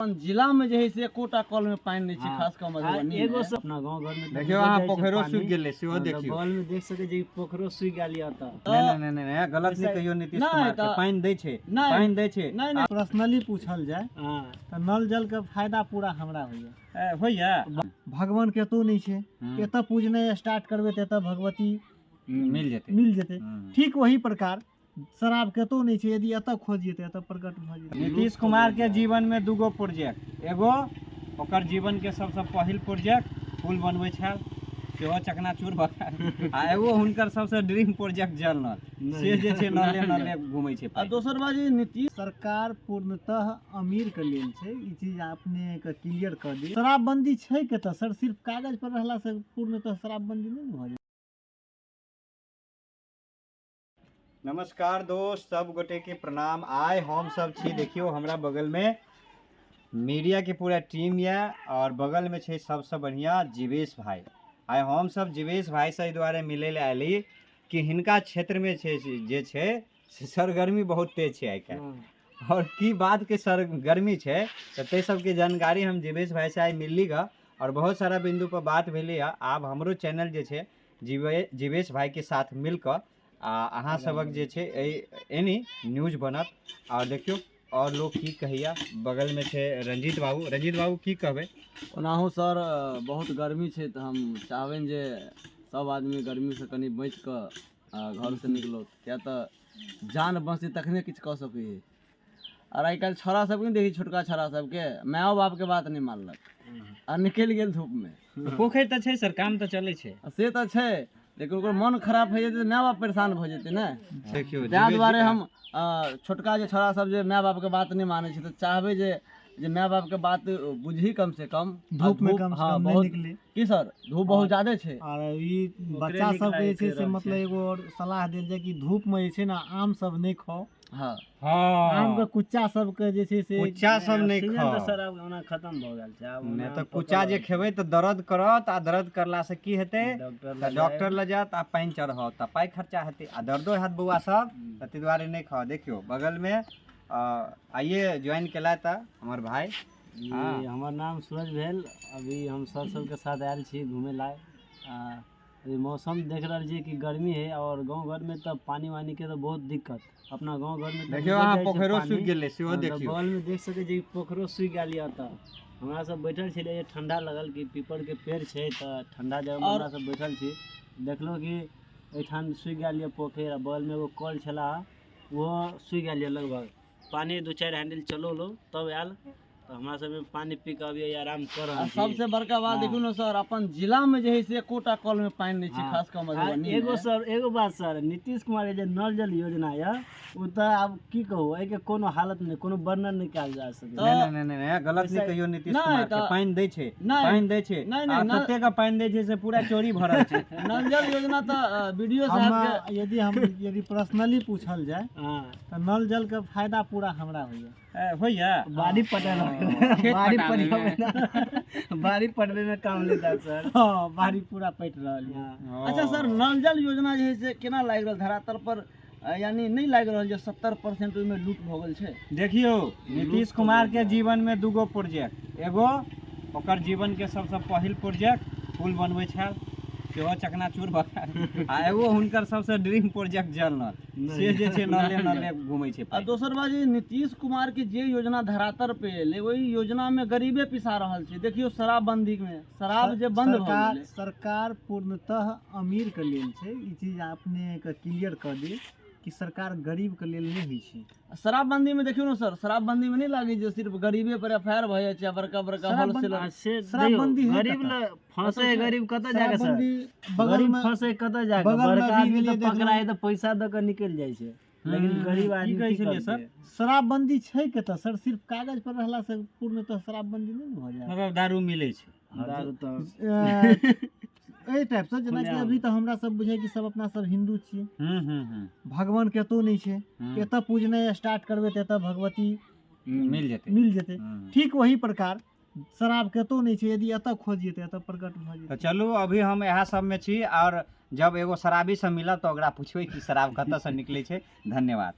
अपन जिला में जे है से एकोटा कल में पानि नहि छै, खास कऽ मधुबनी एगो मे। अपना गाँव घर में तऽ देखियौ मिल अहाँ जाइ छै पोखरो पानि। सूखि गेलै सेहो हाँ, तऽ देखियौ। बगल में देख सकै छी पोखरो सूखि गेल यऽ तऽ। नहि नहि नहि नहि, गलत नहि कहियौ नीतीश नहि, कुमार के। तऽ- पानि दै छै, नहि। पानि दै छै। नहि नहि, पर्सनली पूछल जाय तऽ नल जल के फायदा पूरा हमरा होइया। होइया। भगवान केतौ नहि छै, एतऽ पूजनाइ स्टार्ट करबै तऽ एतऽ भगवती मिल जेतै, मिल जेतै। हम्म। ठीक वही प्रकार शराब केतौ नहि छै, यदि एतऽ खोजिए तऽ एतऽ प्रकट भऽ जेतै। नीतीश कुमार के जीवन में दूगो प्रोजेक्ट, एगो ओकर जीवन के सबसे पहिल प्रोजेक्ट पुल बनबै छल सेहो चकनाचूर भऽ गेल, आ एगो हुनकर सबसे ड्रीम प्रोजेक्ट जल नल, से जे छै नले नले घूमै छै। आ दोसर बात जे नीतीश सरकार पूर्णतः अमीर के लेल छै, ई चीज अपने के क्लियर कऽ दी। शराबबंदी छै कतऽ सर? सिर्फ कागज पर रहला से पूर्णतः शराबबंदी नहि ने भऽ जाइ। नमस्कार दोस्त, सब गोटे के प्रणाम। आइ हम सब छी, देखियौ हमरा बगल में मीडिया के पूरा टीम यऽ और बगल में छै सबसे बढ़िया जीवेश भाई। आइ हम सब जीवेश भाई से एहि दुआरे मिलै लए आयली कि हिनका क्षेत्र में छै जे छै से सरगर्मी बहुत तेज छै आइ काल्हि, और की बात के सरगर्मी छै तऽ ताहि सबके जानकारी हम जीवेश भाई से आइ मिलली गऽ और बहुत सारा बिंदु पर बात भेलै। आब हमरो चैनल जे छै जीवेश भाई के साथ मिल कऽ आ अहाँ सबक जे छै एहि एनी न्यूज बनत। और देखियौ और लोग की कहैया। बगल में छै रंजीत बाबू। रंजीत बाबू की कहबै? ओनाहु सर बहुत गर्मी छै, तऽ हम चाहबनि जे सब आदमी गर्मीसँ कनि बचि कऽ घरसँ निकलथि, किया तऽ जान बचतै तखने किछु कऽ सकै है। आओर आइ काल्हि छौड़ा सबके नहि देखै, छोटका छौड़ा सबके मायो बापके बात नहि मानलक आ निकलि गेल धूपमे। पोखरि तऽ छै सर, काम तऽ चलै छै। से तऽ छै, लेकिन ओकर मन खराब भए जेतै तऽ माय बाप परेशान भऽ जेतै ने। देखियौ ताहि दुआरे हम छोटका जे छौड़ा सब जे माय बापके बात नहि मानै छै, तऽ चाहबै जे जे माय बापके बात बुझी कम से कम, आ धूप में कम से हाँ, कम नहि बहुत निकले। की सर, धूप बहुत ज्यादे छै। आर ई ओकरे बच्चा नीक सबके लागै जे छै छै से रहल मतलब छै। एगो और सलाह देल जाय कि धूप में जे छै ने आम सब नहि खाउ। हाँ। आम के हाँ, कुच्चा सबके जे छै से कुच्चा सब नहि सीजन तऽ खाउ। सर आब ओना खतम भऽ गेल छै, आब नहि ओना तऽ आम कुच्चा पकल जे खेबै तऽ दर्द करत, आ दर्द करला से की हेतै? डॉक्टर तऽ लग डॉक्टर लग जायत आ पानि चढ़त तऽ पाइ खर्चा हेतै आ दर्दो हैत बौआ सब, तऽ ताहि दुआरे नहि खाउ। देखियौ बगल में आइए ज्वाइन केला तऽ हमर भाई। जी। हाँ। हमर नाम सूरज भेल। अभी हम सर सबके साथ आयल छी घूमे ला। अभी मौसम देख रहल छी कि गर्मी है, और गाँव घर में तऽ पानी वानी के तऽ बहुत दिक्कत। अपना गाँव घर में तऽ देखियौ मिल अहाँ जाइ छै पोखरो पानि। सूखि गेलै सेहो हाँ, तऽ देखियौ। बगल में देख सकै छी पोखरो सूखि गेल यऽ। तऽ हमरा सब बैठल छलियै जे ठंडा लगल कि पीपल के पेड़ छै तऽ ठंडा जगह में और- हमरा सब बैठल छी, देखलहुँ कि एहिठाम सूखि गेल यऽ पोखरि, आ बगल में एगो कल छला ओहो सूखि गेल यऽ। लगभग पानी 2-4 हैंडल चलौलहुँ तब आयल, तऽ हमरा सब पानी पी कऽ अभी आराम कऽ आ रहल छी। सबसे बड़का बात हाँ। देखियौ ने सर, अपन जिला में जे है से एकोटा कल में पानि नहि छै, हाँ। खास कऽ आ मधुबनी एगो मे। सर, एगो बात सर, नीतीश कुमार के जे नल जल योजना यऽ ओ तऽ आब की कहू, एहिके कोनो हालत नहि, कोनो वर्णन नहि कयल जा सकैए। नहि नहि नहि नहि, गलत नहि कहियौ नीतीश नहि, कुमार के। तऽ- पानि दै छै, नहि। पानि दै छै। नहि, नहि, आ नल- ततेक पानि दै छै से पूरा चोरी भऽ रहल छै। नल जल योजना तऽ वीडियो साहब हम के यदि हम यदि पर्सनली पूछल जाय हाँ। तऽ नल जल के फायदा पूरा हमरा होइया। होइया। बाड़ी पटेलक, खेत बाड़ी पटाबैमे। पटबै, बाड़ी पटबै में काम लेता सर। हाँ, बाड़ी पूरा पटि रहल यऽ। हाँ। अच्छा सर, नल जल योजना जे है से केना लागि रहल धरातल पर? यानी नहि लागि रहल जे 70% ओहिमे लूट भऽ गेल छै? देखियौ नीतीश कुमार के जीवन में दूगो प्रोजेक्ट, एगो ओकर जीवन के सबसे पहिल प्रोजेक्ट पुल बनबै छल सेहो चकनाचूर भऽ गेल, आ एगो हुनकर सबसे ड्रीम प्रोजेक्ट जल नल, से जे छै नले नले घूमै छै। आ दोसर बात जे नीतीश कुमार के जे योजना धरातल पे एलै, ओहि योजना में गरीबे पिसा रहल छै। देखियौ शराबबंदी में शराब जे बंद भऽ सरकार गेलै। सरकार पूर्णतः अमीर के लेल छै, ई चीज अपने के क्लियर कऽ दी कि सरकार गरीब के लेल नहि होइ छै। शराबबंदी में देखियौ ने सर, शराबबंदी में नहि लागै जे सिर्फ गरीबे पर एफ I R भऽ जाइ छै आ बड़का बड़का शराबबंदी- होलसेलर। आ से शराबबंदी देखियौ, है गरीब कतऽ? लए फंसे है, गरीब कतऽ जाके सर? शराबबंदी बगल गरीब में फंसे कतऽ जाके? बगल में बड़का अभी आदमी गेलियै तऽ देखलहुँ। पकड़ाइ तऽ पैसा दऽ कऽ निकलि जाइ छै, लेकिन गरीब की आदमी कहै की छलियै सर? करतै? शराबबंदी छै कतऽ सर? सिर्फ कागज पर रहला से पूर्णतः शराबबंदी नहि ने भऽ जायत। मतलब दारू मिलै छै। दारू तऽ एहि टाइप से जेनाकि खुलेआम। अभी तऽ हमरा सब बुझाइ कि सब अपना सब हिन्दू छियै, हम्म हम्म हम्म भगवान केतौ नहि छै, एतऽ पूजनाइ स्टार्ट करबै तऽ एतऽ भगवती मिल जेतै, मिल जेतै। हम्म। ठीक वही प्रकार शराब केतौ नहि छै, यदि एतऽ खोजिए तऽ एतऽ प्रकट भऽ तऽ जेतै। चलू अभी हम इएह सबमे छी, आओर जब एगो शराबीसँ मिलब तऽ ओकरा पुछबै कि शराब कतऽसँ निकलै छै। धन्यवाद।